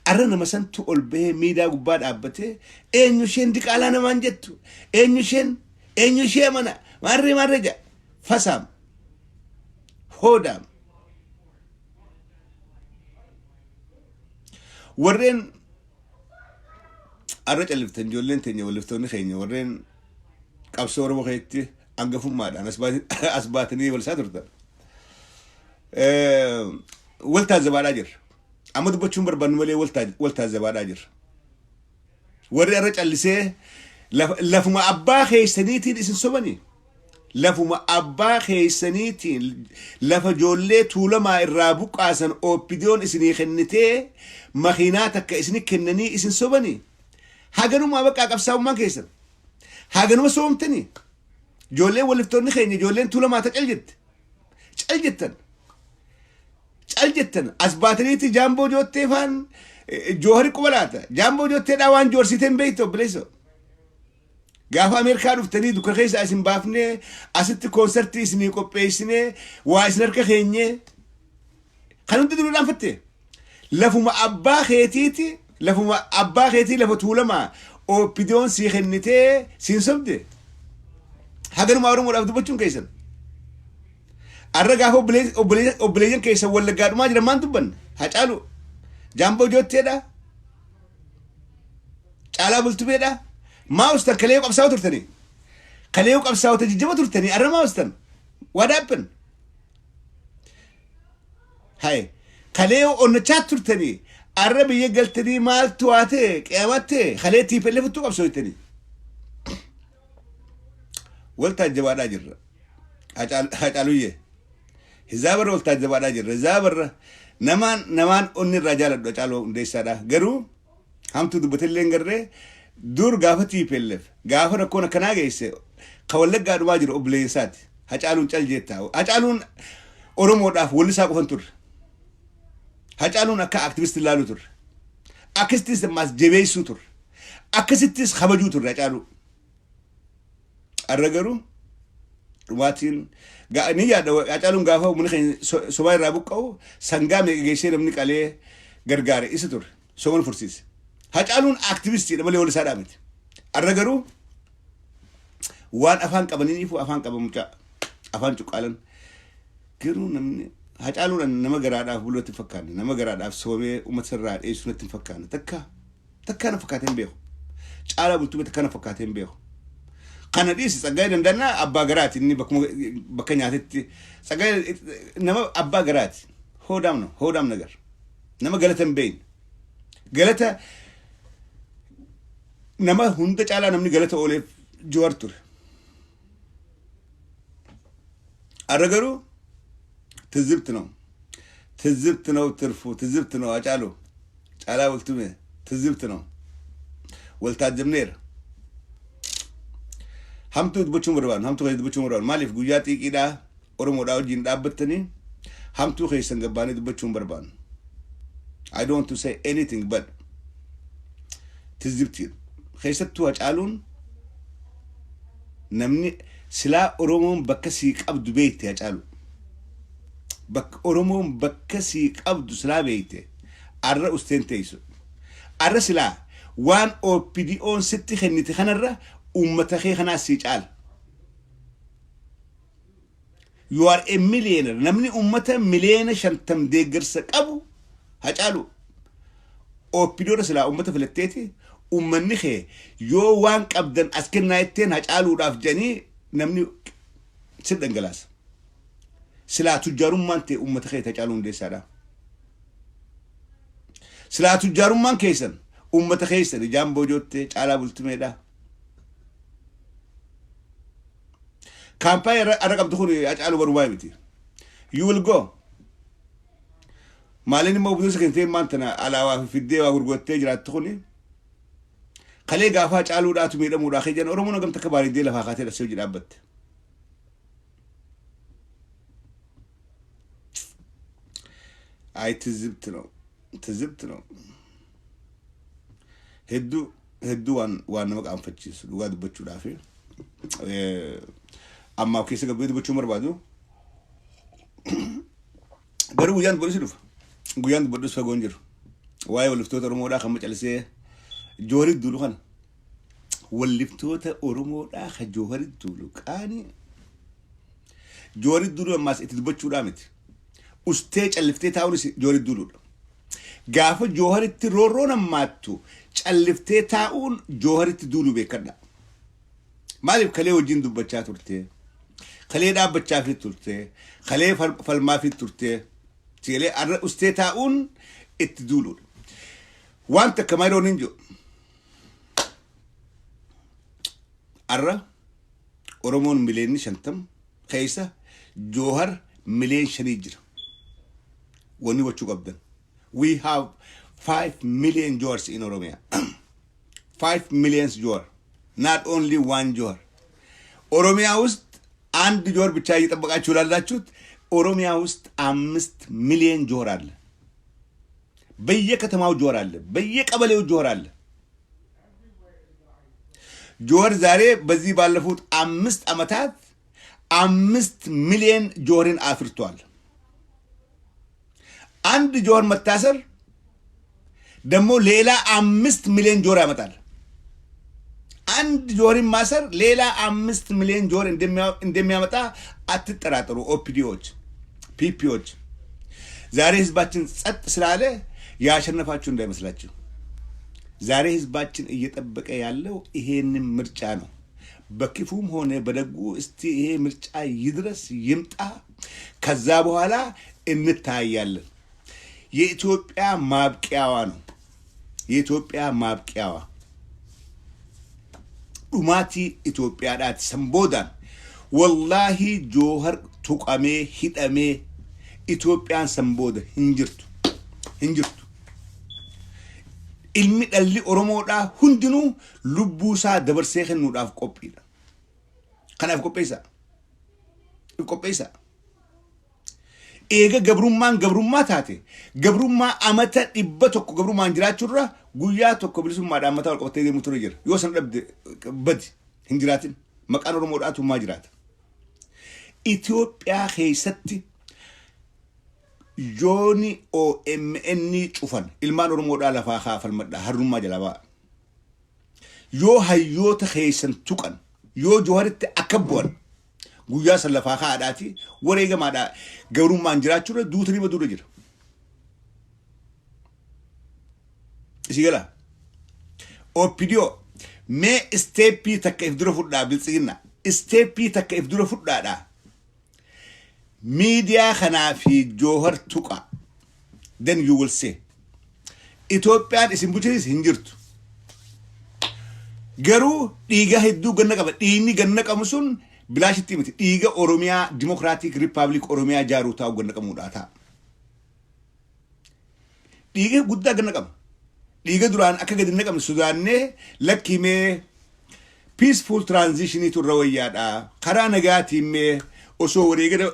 Arra nama santu ol bahee miidiyaa gubbaa dhaabbatee eenyu isheen diqaalaa namaan jettu, eenyu isheen, eenyu ishee mana maarree maarree jedha. Fasaam hoodaam warreen arra calliftan, ijoolleen teenya, walliftoonni keenya, warreen qabsoo Oromoo keessatti hangafummaadhaan as baatanii walsaa turtan. Wal taazzabaadhaa jirra. Amma dubbachuun barbaannu malee wal taazzabaadhaa jirra. Warri arra callisee lafuma abbaa keessaniitiin isin sobanii. Lafuma abbaa keessaniitiin lafa ijoollee Tuulamaa irraa buqqaasan OPDOn isinii kennitee makiinaa takka isini kennanii isin sobanii. Haganumaa baqqaa qabsaa'ummaan keessan. Haganuma soomtanii. Ijoolleen walliftoonni keenya, ijoolleen Tuulamaa ta cal jette. Cal jettan. Cal jettan as baataniitti jaamboo joottee faan Joohari quba laata. Jaamboo jootteedhaa waan joorsiitee hin beektu, obboleessoo. Gaafa Ameerikaa dhuftanii dukkana keessaa isin baafnee asitti koonsartii isinii qopheessinee waa isin harka keenyee kan hundi dura dhaanfatte. Lafuma abbaa keetiiti, lafuma abbaa keetii, lafa Tuulamaa OPDOn sii kennitee siin sobde. Haganuma Oromoodhaaf dubbachuun keessan. Arra gaafa obboleeyyan keessan Wallaggaa dhumaa jiran maan dubbanne? Hacaalu Jaamboo Jootteedha. Caalaa Bultumeedha. Maa ustan? Kalee qabsaa'oo turtanii. Kalee qabsaa'ota jijjaba turtanii arra maa ustan? What happened? Haye. Kalee onnachaa turtanii arra biyya galtanii maaltu waa ta'e qiyamatte kalee TPLF uttuu qabsooftanii. Wal taajjabaadhaa jirra. Hacaaluyyee. Hizaabarra wal taajjabaadhaa jirra. Hizaabarra namaan onni irraa jaaladhu Hacaaluu Hundeessaadha. Garuu hamtuu dubbatillee hin garree dur gaafa TPLF gaafa rakkoon akkanaa geesse ka Wallaggaa dhumaa jiru obboleessaati. Hacaaluun cal jettaa. Hacaaluun Oromoodhaaf wallisaa qofan turre. Hacaaluun akka aktivistii ilaaluu turre. Akkasittis ammaas jabeessuu turre. Akkasittis kabajuu turre Hacaaluu. Arra garuu dhumaatiin ni yaada. Hacaaluun gaafa uummanni keenya sobaa irraa buqqa'u sangaa meeqa geessee namni qalee gargaare isa ture. Soman fursiise. Hacaaluun aktivistiidha malee wallisaadhaa miti. Arra garuu waan afaan qabaniiniifuu afaan qaban mucaa afaan cuqqaalan. Garuu namni Hacaaluudhaan nama garaadhaaf buluu natti hin fakkaanne, nama garaadhaaf soomee uummata irraa dheessu natti hin fakkaanne. Takka takkaa na fakkaatee hin beeku. Caalaa Bultumee takkaa na fakkaatee hin beeku. Kana dhiisi, Tsaggaayee Dandannaa abbaa garaati, inni bakkuma bakka nyaatetti. Tsaggaayee nama abbaa garaati. Hoodaam no hoodaam nagar. Nama galata hin beekne. Galata nama hunda caalaa namni galata ooleef Jawaar ture. Arra garuu ትዝብት ነው፣ ትዝብት ነው ትርፉ፣ ትዝብት ነው አጫሉ፣ ጫላ ቡልቱሜ ትዝብት ነው። Waltaajjabneera. Hamtuu dubbachuun barbaadu, hamtuu keessa dubbachuun barbaadu. Maaliif guyyaa xiiqiidhaa Oromoodhaa wajjin dhaabbattanii hamtuu keessan gabbaanii dubbachuun barbaadu. I don't want to say anything, but ትዝብtiidha. Keessattuu Hacaaluun namni silaa Oromoon bakka sii qabdu beekte, Hacaalu. Bakka Oromoon bakka sii qabdu silaa beekte, arra usteen teessu. Arra silaa waan OPDO'n sitti kennite kanarra uummata kee kanaa sii caala. You are a millionaire. Namni uummata 50 miliyoona deeggarsa qabu Hacaalu. OPDOdha silaa uummata filatteeti. Uummanni kee yoo waan qabdan as kennaa jetteen Hacaaluudhaaf jedhanii namni si dhangalaasa. Silaa tujjaarummaan ta'e uummata kee Hacaaluu Hundeessaadha. Silaa tujjaarummaan keessan uummata keessan ijaan boojoottee Caalaa Bultumeedha. Kaampaanii irra qabdu kun Hacaaluu barumaa miti. You will go. Maaliin immoo buduusa kentee maan tana alaabaa fi fiddee waa gurgurattee jiraattu kuni kalee gaafa Hacaaluudhaatu miidhamuudhaa kee jedhan, Oromoon hagam takka bareeddee lafaa kaatee dhasee hojii dhaabbatte. Ay, ትዝብት ነው፣ ትዝብት ነው። Hedduu hedduu waan nama qaanfachiisu dhugaa dubbachuudhaaf ammaaf keessa gabbee dubbachuu barbaadu. Garuu guyyaan dubbadhu si dhufa. Guyyaan dubbadhus fagoon jiru. Waa'ee walliftoota Oromoodhaa kan macalisee Jooharit duulu kana. Walliftoota Oromoodhaa kan Jooharit duulu qaanii. Jooharit duulu ammaas itti dubbachuudhaa miti. Ustee calliftee taa'uunis Jooharit duuluudha. Gaafa Jooharitti roorroon ammaattu calliftee taa'uun Jooharitti duulu beekadha. Maaliif kalee wajjin dubbachaa turte? Kalee dhaabbachaa fi turte? Kalee falmaa fi turte? Sigalee arra ustee taa'uun itti duuluudha. Waan takka maayiroon hin jiru. Arra Oromoon 50 miliyoonni keessa Joohar 5 miliyoonii jira. Wanni gochuu qabdan. We have 5 million Johars in Oromia. 5 millions Johar. Not only one Johar. ኦሮሚያ ውስጥ አንድ ጆር ብቻ እየጠበቃችሁ ላላችሁት ኦሮሚያ ውስጥ 5 ሚሊዮን ጆር አለ። በየከተማው ጆር አለ። በየቀበሌው ጆር አለ። ጆር ዛሬ በዚህ ባለፉት 5 ዓመታት 5 ሚሊዮን ጆርን አፍርቷል። አንድ ጆር መታሰር ደግሞ ሌላ 5 ሚሊዮን ጆር ያመጣል። አንድ ጆርን ማሰር ሌላ 5 ሚሊዮን ጆር እንደሚያመጣ አትጠራጠሩ። ኦፒዲዎች፣ ፒፒዎች ዛሬ ህዝባችን ጸጥ ስላለ ያሸነፋችሁ እንዳይመስላችሁ። ዛሬ ህዝባችን እየጠበቀ ያለው ይሄንን ምርጫ ነው። በክፉም ሆነ በደጉ እስቲ ይሄ ምርጫ ይድረስ ይምጣ፣ ከዛ በኋላ እንታያለን። የኢትዮጵያ ማብቂያዋ ነው። የኢትዮጵያ ማብቂያዋ dhumaatii Itoophiyaadhaati san boodaan. Wallaahi Joohar tuqamee hidhamee Itoophiyaan san booda hin jirtu, hin jirtu. Ilmi dhalli Oromoodhaa hundinuu lubbuu isaa dabarsee kennuudhaaf qophiidha. Kanaaf qopheessaa, if qopheessaa. Eega gabrummaan gabrummaa taate, gabrummaa amata 100 gabrummaan jiraachuurra guyyaa tokko bilisummaadhaan mataa ol qabattee deemu ture jira. Yoo san dhabde badi, hin jiraatin. Maqaan Oromoodhaatu maa jiraata. Itoophiyaa keessatti yooni OMN cufan ilmaan Oromoodhaa lafaa kaafalmadha, harrummaa jalaa ba'a. Yoo hayyoota keessan tuqan, yoo Jawaritti akka bu'an, guyyaa san lafaa kaa'aadhaati wareegamaadhaa gabrummaan jiraachuurra duutanii baduurra jira. Isii galaa. OPDO mee isteeppii takka if dura fudhaa biltsiginna. Isteeppii takka if dura fudhaadhaa. Miidiyaa kanaa fi Joohar tuqa. Then you will see. Itoophiyaan isin bulchitis hin jirtu. Garuu dhiiga hedduu ganna qaba. Dhiigni ganna qabu sun bilaashitti miti. Dhiiga Oromiyaa Democratic Republic Oromiyaa jaaruu taa'u ganna qabuudhaa ta'a. Dhiiga guddaa ganna qaba. Dhiiga duraan akka gadi hin naqamne sodaannee lakkii mee peaceful transition irra wayyaadha. Karaa nagaatiin mee osoo wareegala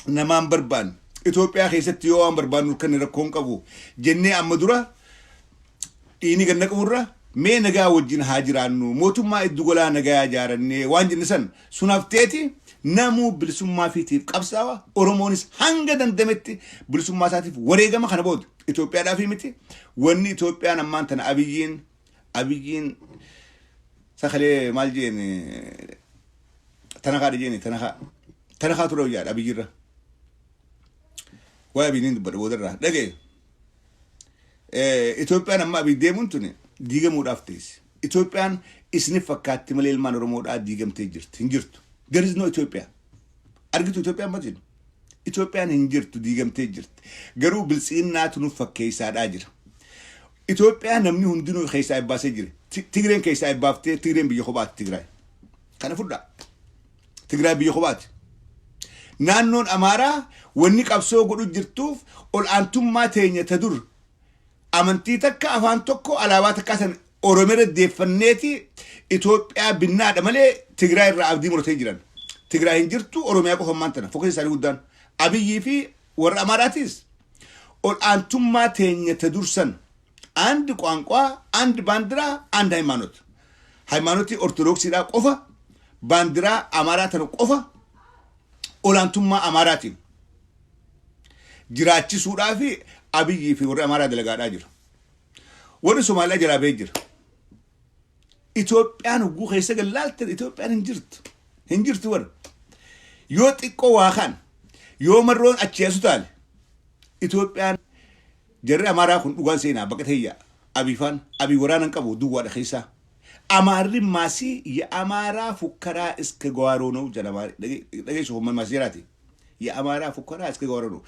namaan barbaanne Itoophiyaa keessatti yoo waan barbaannu kan rakkoon qabu jennee amma dura dhiigni ganna qaburra mee nagaa wajjin haa jiraannu, mootummaa iddu golaa nagaa ijaarannee waan jenne san sun hafteeti namuu bilisummaa fiitiif qabsaawa. Oromoonis hanga dandametti bilisummaa isaatiif wareegama. Kana booda Itoophiyaadhaaf miti wanni Itoophiyaan ammaan tana Abiyyiin sakalee maal jeen tanakaa jeeni tanakaa ture wayyaadha Abiyyirra. Waa'ee Abiyyiin dubbadha boodarraa dhagaye. Itoophiyaan amma Abiy deemuun tuni diigamuudhaaf teessi. Itoophiyaan isinif fakkaatti malee ilmaan Oromoodhaa diigamtee jirti. Hin jirtu. There is no Ethiopia. Argitu Itoophiyaan maal jennu? Itoophiyaan hin jirtu, diigamtee jirti. Garuu biltsiginnaatu nuuf fakkeessaadhaa jira. Itoophiyaa namni hundinuu keessaa ebbaasee jira. Tigreen keessaa ebbaaftee, Tigreen biyya kophaati Tigraay. Kana fudhaa. Tigraay biyya kophaati. Naannoon Amaaraa wanni qabsoo godhu jirtuuf ol aantummaa teenya ta dur amantii takka, afaan tokko, alaabaa takkaa san Oromiyaa deeffanneeti Itoophiyaa binnaadha malee Tigraay irraa abdii muratee jiran. Tigraay hin jirtu, Oromiyaa qofa ammaan tana focus isaanii guddaan. Abiyyii fi warra Amaaraatis ol aantummaa teenya ta dursan አንድ ቋንቋ፣ አንድ ባንዲራ፣ አንድ ሃይማኖት፣ ሃይማኖtii Ortodoksiidhaa qofa, baandiraa Amaaraa tana qofa olaantummaa Amaaraatiin jiraachisuudhaa fi Abiyyii fi warri Amaaraa dalagaadhaa jiru. Warri Somaaliyaa jalaa bahee jira. Itoophiyaan hogguu keessa gallaaltan Itoophiyaan hin jirtu. Hin jirtu warra. Yoo xiqqoo waa kan yoo marroon achi asu taale Itoophiyaan jarri Amaaraa kun dhugaan seenaa baqatee yaa Abiifaan Abii waraana hin qabu duwwaadha keessaa. Amaarri maasii የአማራ ፉከራ እስከ ጓሮ ነው jedha dhageessu humna maasii jiraati. የአማራ ፉከራ እስከ ጓሮ ነው.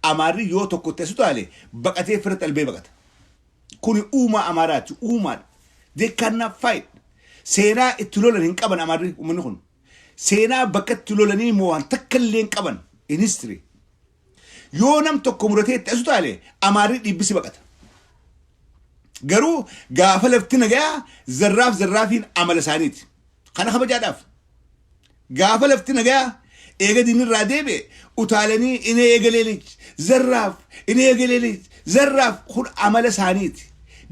Amaarri yoo tokkotti asu taale baqatee fira xalbee baqata. Kuni uumaa Amaaraati, uumaadha. They cannot fight. Seenaa itti lolan hin qaban Amaarri, uummanni kun. Seenaa bakka itti lolanii moo'an takka illee hin qaban in history. Yoo nam tokko muratee itti asu taale Amaarri dhiibbisi baqata. Garuu gaafa lafti nagayaa zarraaf zarraafiin amala isaaniiti. Kana kabajaadhaaf. Gaafa lafti nagayaa eega diinirraa deebi'e utaalanii inni eegalee lij zarraaf, inni eegalee lij zarraaf, kun amala isaaniiti.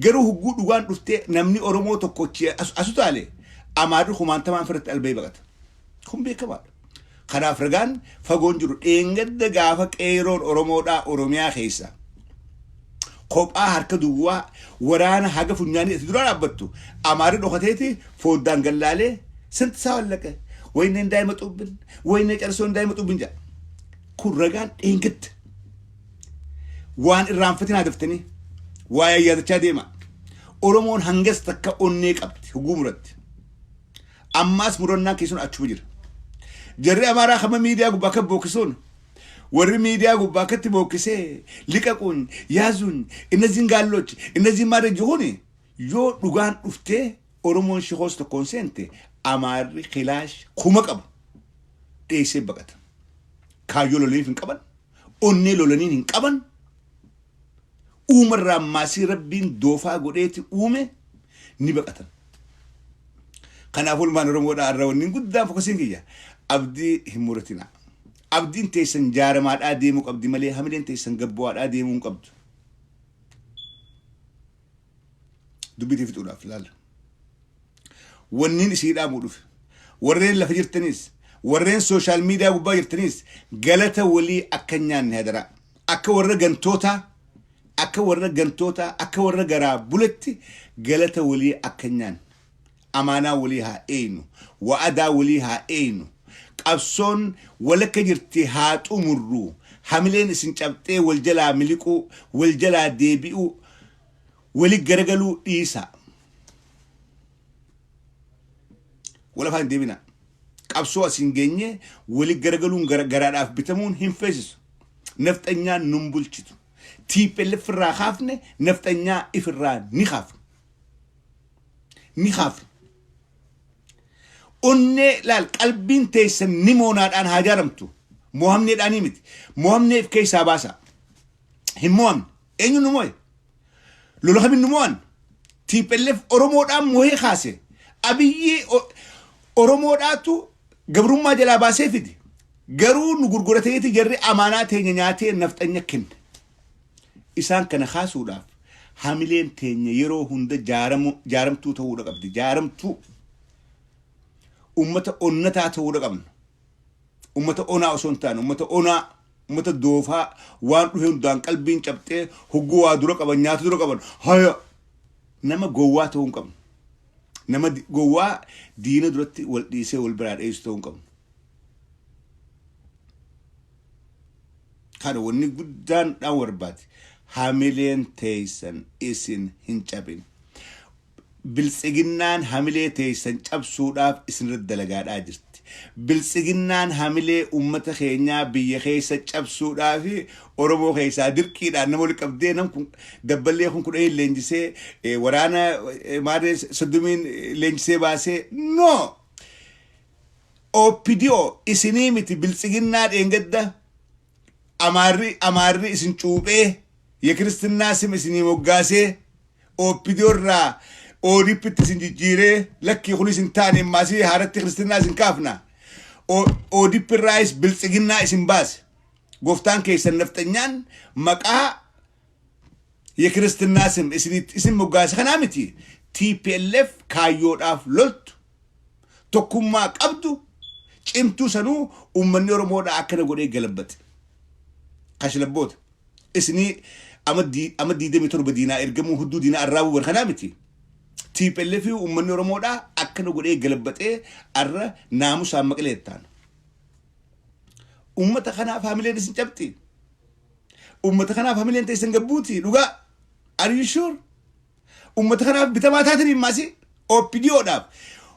Garuu hugguu dhugaan dhuftee namni Oromoo tokko asu taale Amaarri kumaantamaan firatti albee baqata. Kun beekamaadha. Kanaaf ragaan fagoon jiru dheengadda gaafa qeeroon Oromoodhaa Oromiyaa keessa kophaa harka duwwaa waraana haga funyaanii itti dura dhaabbattu Amaarri dhokateeti foddaan gallaalee ስንት ሰው አለቀ፣ ወይኔ እንዳይመጡብን፣ ወይኔ ጨርሶ እንዳይመጡብን jedha. Kun ragaan dheengadda waan irraanfatinaa daftanii waa yaadachaa deema. Oromoon hangas takka onnee qabdi huguu muratti. Ammaas murannaa keessuun achuma jira. Jarri Amaaraa kama miidiyaa gubbaa akka bookkisuun warri miidiyaa gubbaa akkatti bookkisee liqaquun yaazuun እነዚህን ጋሎች እነዚህ ማድረግ ይሁን yoo dhugaan dhuftee Oromoon shikoos tokkoon seente Amaarri kilaash kuma qabu dheessee baqata. Kaayyoo lolaniif hin qaban, onnee lolaniin hin qaban, uumarraa maasii Rabbiin doofaa godheeti uume ni baqatan. Kanaaf olmaan Oromoodhaa irra wanni guddaan focusiin kiyya abdii hin muratinaa. Abdiin teessan jaaramaadhaa deemuu qabdi malee hamileen teessan gabbu'aadhaa deemuu hin qabdu. Dubbitii fixuudhaaf laala. Wanniin isii dhaamuu dhufe. Warreen lafa jirtanis, warreen social media gubbaa jirtanis, galata walii akka hin nyaanne hadaraa. Akka warra gantootaa, akka warra gantootaa, akka warra garaa buletti galata walii akka hin nyaanne. Amaanaa walii haa eeynu. Wa'adaa walii haa eeynu. Qabsoon walakka jirti haa xumurru. Hamileen isin cabxee wal jalaa miliquu, wal jalaa deebi'uu, wali garagaluu dhiisaa. Wal afaan hin deebinaa. Qabsoo asiin geenyee wali garagaluun garaadhaaf bitamuun hin feesisu. Nafxanyaan nun bulchitu. TPLF irraa kaafne, nafxanyaa ifirraa ni kaafne. Ni kaafne. Onnee laal, qalbiin teessan ni moonaadhaan haa jaaramtu. Mo'amneedhaanii miti. Mo'amnee if keessaa baasaa. Hin mo'amne. Eenyu nu mo'e? Lola kamiin nu mo'an? TPLF Oromoodhaan mo'ee kaase. Abiyyi Oromoodhaatu gabrummaa jalaa baasee fide. Garuu nu gurgurateeti jarri amaanaa teenya nyaatee nafxanya kenne. Isaan kana kaasuudhaaf hamileen teenya yeroo hunda jaaramtuu ta'uudha qabdi. Jaaramtuu. Ummata onnataa ta'uudha qabna. Ummata onaa osoo hin taane ummata onaa, ummata doofaa, waan dhufe hundaan qalbiin cabxee, hogguu waa dura qaban, nyaata dura qaban haya, nama gowwaa ta'uu hin qabnu. Nama gowwaa diina duratti wal dhiisee wal biraa dheessu ta'uu hin qabnu. Kana wanni guddaan dhaan barbaade, hamileen teessan isin hin cabin. Biltsiginnaan hamilee teessan cabsuudhaaf isinirratti dalagaadhaa jirti. Biltsiginnaan hamilee uummata keenyaa biyya keessa cabsuudhaaf Oromoo keessaa dirqiidhaan nama wali qabdee, nam kun dabballee kun 10 leenjisee, waraana maarree 30n leenjisee baasee, no. OPDO isinii miti. Biltsiginnaa dheengadda Amaarri isin cuuphee, የክርስትና ስም isinii moggaasee, OPDO irraa ODPtti isin jijjiiree, lakkii kunis hin taane, maasii haaratti kiristinaa isin kaafna. ODP irraayis biltsiginnaa isin baase. Gooftaan keessan nafxanyaan maqaa የክርስትና ስም isin moggaase kanaa miti. TPLF kaayyoodhaaf loltu, tokkummaa qabdu, cimtuu sanuu uummanni Oromoodhaa akkana godhee galabbate. Kashlabboota. Isinii ama 27 diinaa ergamuu, hudduu diinaa arraabuu bar kanaa miti. TPLF uummanni Oromoodhaa akkana godhee galabbaxee arra naamusaan maqalee ta'an. Uummata kanaaf hamileen isin cabxi. Uummata kanaaf hamileen teessan gabbuuti dhugaa. Are you sure? Uummata kanaaf bitamaa taatanii maasi OPDOdhaaf.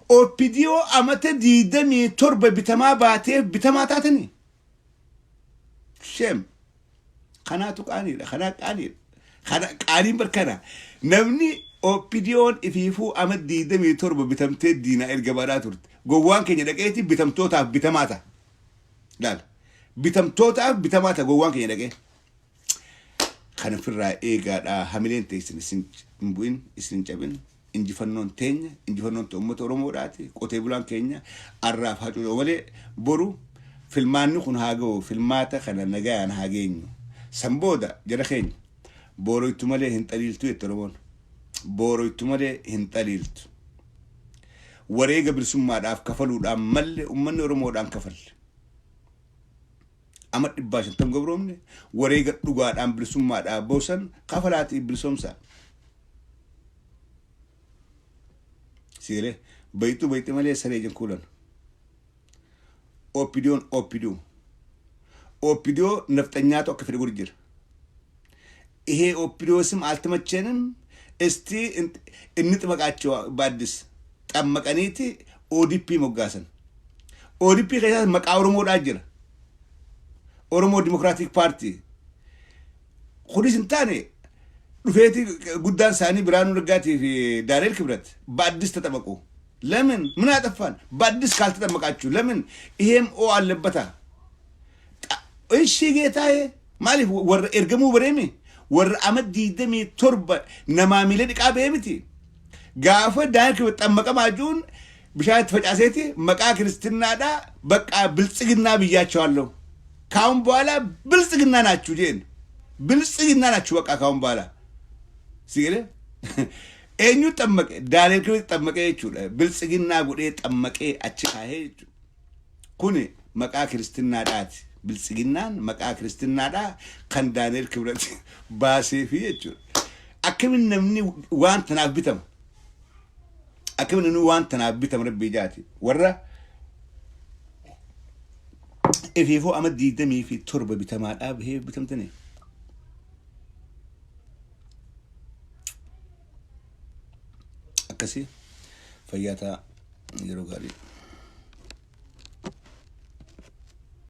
OPDO amata 27 bitamaa baateef bitamaa taatanii. Shame. Kanaatu qaaniidha. Kanaa qaaniidha. Kana qaaniin barkana. Namni OPDOn ifiifuu ama 27 bitamtee diinaa erga baadhaa turte. Gowwaan keenya dhaqeeti bitamtootaaf bitamaa ta'a. Laala. Bitamtootaaf bitamaa ta'a gowwaan keenya dhaqee. Kana ofirraa eegaadha. Hamileen teessan isin hin bu'in, isin hin cabin. Injifannoon teenya, injifannoon uummata Oromoodhaati. Qotee bulaan keenya arraaf hacuucoo malee boru filmaanni kun haa ga'u, filmaata kana nagayaan haa geenyu. San booda jara keenya, booroytu malee hin xaliiltu jette Oromoon. Booroytu malee hin xaliiltu. Wareega bilisummaadhaaf kafaluudhaan malle uummanni Oromoodhaan kafalle. Ama 150 gabroomne, wareega dhugaadhaan bilisummaadhaaf boosan kafalaatii bilisoomsaa. Sigalee bayxuu bayxi malee saree jan kuulan. OPDOn OPDO. OPDO nafxanyaatu akka fedhe godhu jira. ይሄ ኦፒዲዮ ስም አልተመቸንም፣ እስቲ እንጥመቃቸው በአዲስ ጠመቀኒቲ ODP moggaasan. ODP keessas maqaa Oromoodhaa jira. Oromoo Democratic Party. Kunis hin taane, dhufeeti guddaan isaanii Biraanuu Naggaatii fi Daani'el Kibrat በአዲስ ተጠመቁ። ለምን? ምን አጠፋን? በአዲስ ካልተጠመቃችሁ ለምን? ይሄም ኦ አለበታ። እሺ ጌታዬ፣ maaliif warra ergamuu bareemi, warra ama 27 namaa miila dhiqaa ba'ee miti. Gaafa Daani'el Kibrat xammaqamaa jiruun bishaan itti facaaseeti maqaa kiristinaadhaa በቃ ብልጽግና ብያቸዋለሁ። ካሁን በኋላ ብልጽግና ናችሁ jeen, ብልጽግና ናችሁ በቃ ካሁን በኋላ ሲገለ eenyu xammaqe? Daani'el Kibrat xammaqee jechuudha. Biltsiginnaa godhee xammaqee achi kaahee jechuudha. Kuni maqaa kiristinaadhaati. Biltsiginnaan maqaa kiristinaadhaa kan Daani'el Kibrat baasee fi jechuudha. Akkamiin namni waan tanaaf bitama? Akkamiin inni waan tanaaf bitama rabbii jaati. Warra ifiifuu ama 27 bitamaadhaa bahee bitamtanii. Akkasii fayyaa ta'a yeroo gaarii.